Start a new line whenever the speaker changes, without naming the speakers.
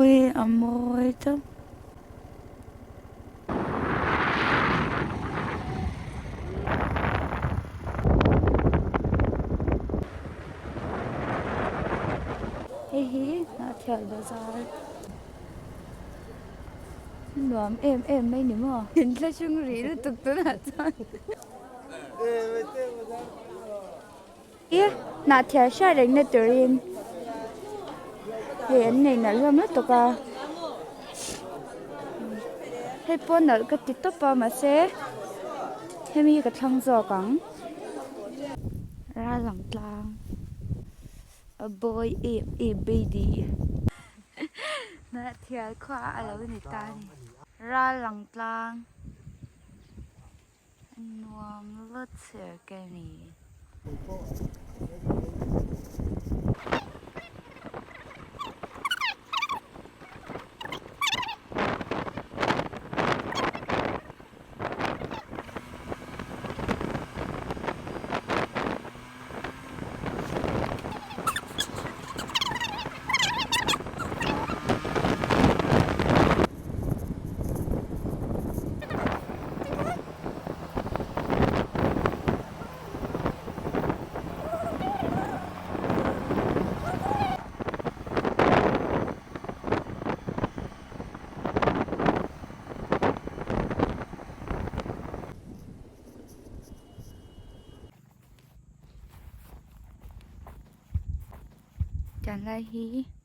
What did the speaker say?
Ui a mawi tawp. Hei hi Hnahthial bazar nuam em em mai ni maw? Inthlahrung rih lutuk tunah chuan. I Hnahthial hriat rengna turin hei an nei nalh hlawm lutuk a hei pawh nalh ka ti tawp a mahse hemi hi ka thlang zawk ang ral ang tlang a boy em em baby Hnahthial khua a lo ni ta a ni ral ang tlang. Nuam lutuk a ni. Tiang lai hi.